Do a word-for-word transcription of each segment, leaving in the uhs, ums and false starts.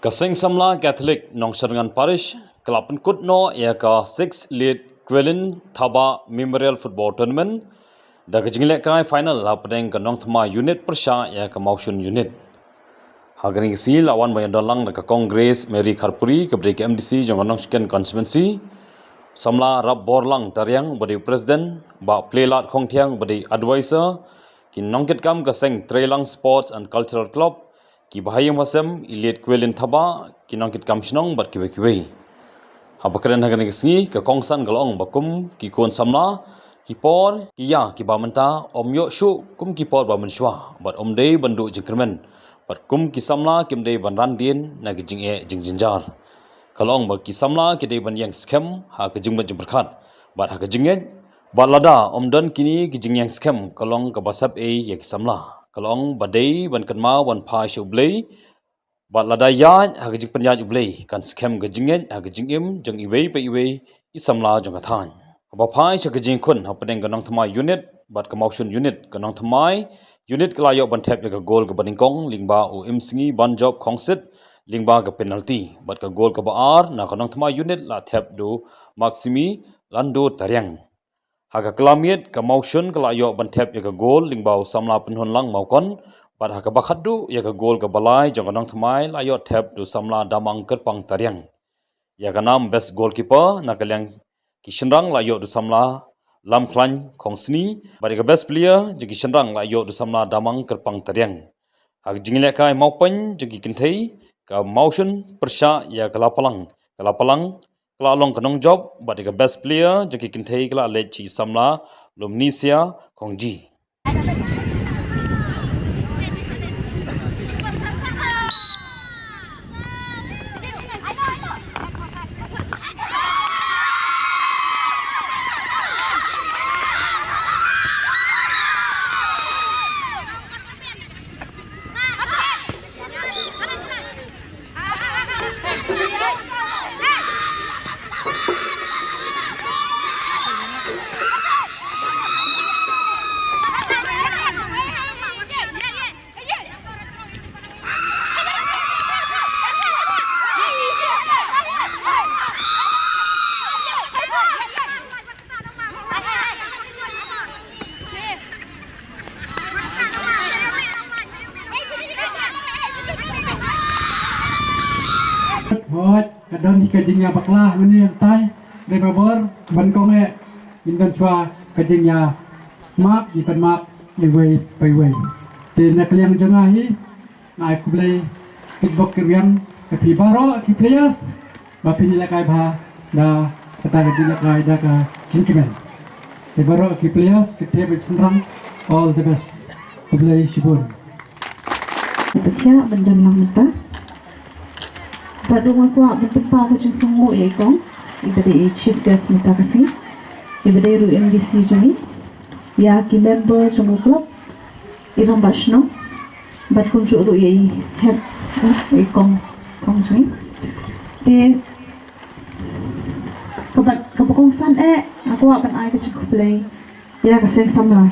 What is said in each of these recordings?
Ka Seng Samla Catholic Nongshyrngan Parish ka la pynkut noh ïa ka six Late Quilin Thabah Memorial Football Tournament da ka jinglehkai final hapdeng ka Nongthymmai Unit pyrshah ïa ka Mawshun Unit. Ha kane ka sngi la wan ban ïadon lang da ka Kong Grace Mary Kharpuri kaba dei ka M D C jong ka Nongshken Constituency, samla Rapborlang Tariang ba dei President, Bah Pleilat Khongthiang ba dei Advisor, ki nongkitkam ka seng Treilang Sports and Cultural Club, ki bahaïing bahasem i Late Quilin Thabah, ki nongkitkam shnong bad kiwei kiwei. Haba kren ha kane ka sngi, ka kongsan ka la ong ba kum ki khun samla, ki por ki ïa kiba mynta ym ïoh shuh kum ki por ba mynshuwa bad ym dei ban duh jingkyrmen bad kum ki samla kim dei ban ran dien na ki jingeh jingjynjar. Ka la ong ba ki samla ki dei ban ïeng skhem ha ka jingmut jingpyrkhat bad ha ka jingngeit, bad lada ym don kine ki jingïeng skhem ka long kaba sep ei ïa ki samla. Ka la ong ba dei ban kynmaw ban phai sha U Blei bad lada ïaid ha ka jingpynïaid U Blei kan skhem ka jingngeit ha ka jingim jong iwei pa iwei i samla jong ka thaiñ. Haba phai sha ka jingkhun hapdeng ka Nongthymmai Unit bad ka Mawshun Unit, ka Nongthymmai Unit ka la ïoh ban thep ïa ka gol kaba nyngkong lyngba u Imsngi Banjop Khongsit lyngba ka penalty, bad ka gol kaba ar na ka Nongthymmai Unit la thep da u Maximi Landur Tariang. Ha ka kylla miet ka Mawshun ka la ïoh ban thep ïa ka gol lyngba u samla Pynhunlang Mawkon, bad ha kaba khatduh ïa ka gol kaba lai jong ka Nongthymmai la ïoh thep da u samla Damang Kyrpang Tariang. Ïa ka nam best goalkeeper na ka liang ki shynrang la ïoh da u samla Lamkhlaiñ Khongsni, bad ïa ka best player jong ki shynrang la ïoh da u samla Damang Kyrpang Tariang. Ha ka jinglehkai mawpaiñ jong ki kynthei, ka Mawshun pyrshah ïa ka Lapalang, ka Lapalang ka la long ka nongjop, bad ïa ka best player jong ki kynthei ka la leit sha i samla Lumnisia Khongji. Hooid, ka don hi ka jingïabakla mynne hangtai, dei ba bor ban kong eh, ngin don shuwa ka jingïamap, jingpynmap iwei pa iwei. Te na ka liang jong nga hi, nga ai khublei kitbok kitrwiang ïa phi baroh ki players ba phin ïalehkai bha da kata ka jingïalehkai da ka jingkmen. Te baroh ki players, ki kynthei bad shynrang, all the best. Khublei shibun. Te thiah ban don lang mynta. Bad ruh nga kwah ban pynpaw ka jingsngewnguh ïa i kong, iba dei i chief guest mynta ka sngi, iba dei ruh i M D C jong ngi, ïa ki member jong ka club, i rangbah shnong, bad kumjuh ruh ïa i head, i kong, kong jong ngi. Te kaba, kaba kongsan eh, nga kwah ban ai ka jingkhublei ïa ka seng samla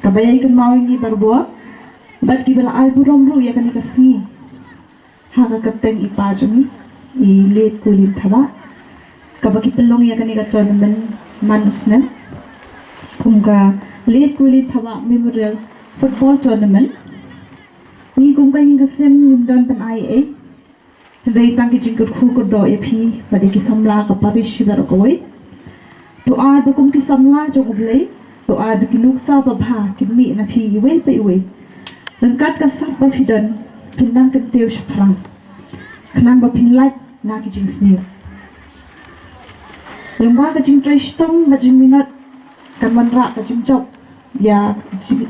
kaba ïai kynmaw ïa ngi barabor, bad kiba la ai burom ruh ïa kane ka sngi ha ka kyrteng i pa jong ngi, i Late Quilin Thabah, kaba ki pynlong ïa kane ka tournament man u snem kum ka Late Quilin Thabah Memorial Football Tournament. Ngi kum ka ïing ka sem ngim don ban ai ei, hynrei tang ki jingkyrkhu kyrdoh ïa phi bad ïa ki samla ka parish baroh kawei. To ai ba kum ki samla jong U Blei, to ai ba ki nuksa babha kin mih na phi iwei pa iwei. Ryngkat ka sap ba phi don, phin nang kyntiew shaphrang, khnang ba phin lait na ki jingsniew. Lyngba ka jingtrei shitom bad jingminot kan wanrah ka jingjop ïa,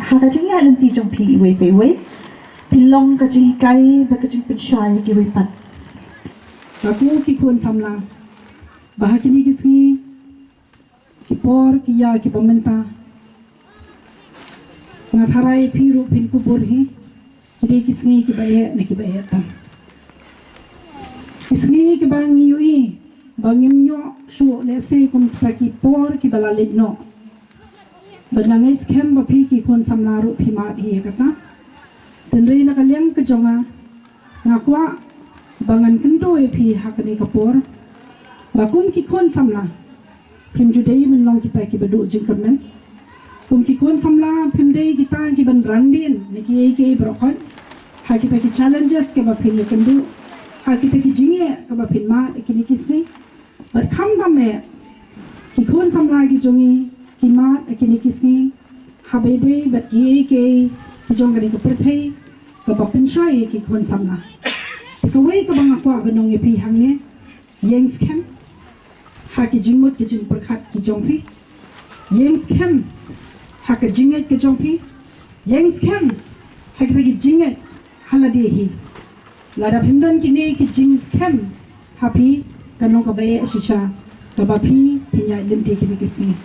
ha ka jingïaid lynti jong phi iwei pa iwei. Phin long ka jinghikai bad ka jingpynshai ïa kiwei pat. Ba ko ki khun samla, ba ha kine ki sngi, ki por ki ïa kiba mynta, nga tharai phi ruh phin kubur hi, ki dei ki sngi kiba eh na kiba eh tam. Ki sngi kiba ngi ïohi ba ngim ïoh shuh lehse kum kita ki por kiba la leit noh. Bad nga ngeit skhem ba phi ki khun samla ruh phi mad hi ïa kata. Hynrei na ka liang ka jong nga, nga kwah Ba ngan kyntu ïa phi ha kane ka por ba kum ki khun samla phim ju dei ban long kita kiba duh jingkyrmen. Kum ki khun samla phim dei kita kiban randien na kiei kiei baroh khoit ha kita ki challenges kiba phin ïakynduh, ha kita ki jingeh kiba phin mad ha kine ki sngi. Bad khamtam eh ki khun samla ki jong ngi ki mad ha kine ki sngi ha ba ïadei bad kiei kiei ki jong kane ka pyrthei kaba pynshoi ïa ki khun samla. Kawei kaba nga kwah ban ong ïa phi hangne, ïeng skhem ha ki jingmut ki jingpyrkhat ki jong phi. Ïeng skhem ha ka jingngeit ka jong phi. Ïeng skhem ha kita ki jingngeit ha lade hi. Lada phim don kine ki jingskhem ha phi, kan long kaba eh shisha kaba phi phin ïaid lynti kine ki sngi.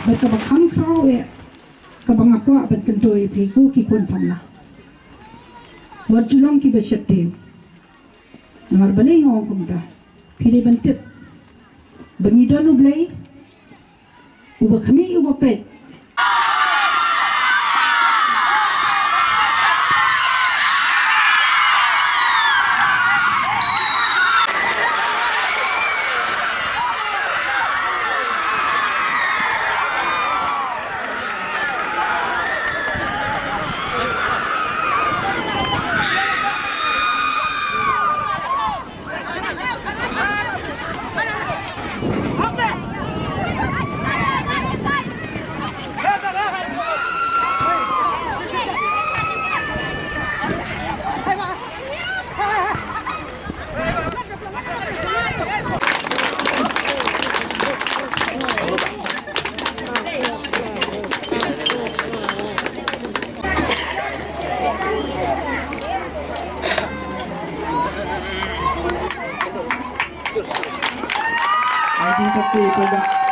Bad kaba kham khraw eh kaba nga kwah ban kyntu ïa phi ko ki khun samla, wat ju long kiba sheptieng. Namar balei nga ong kumta? Phi dei ban tip ba ngi don U Blei uba khmih uba peit. Ai, di satu itu dah.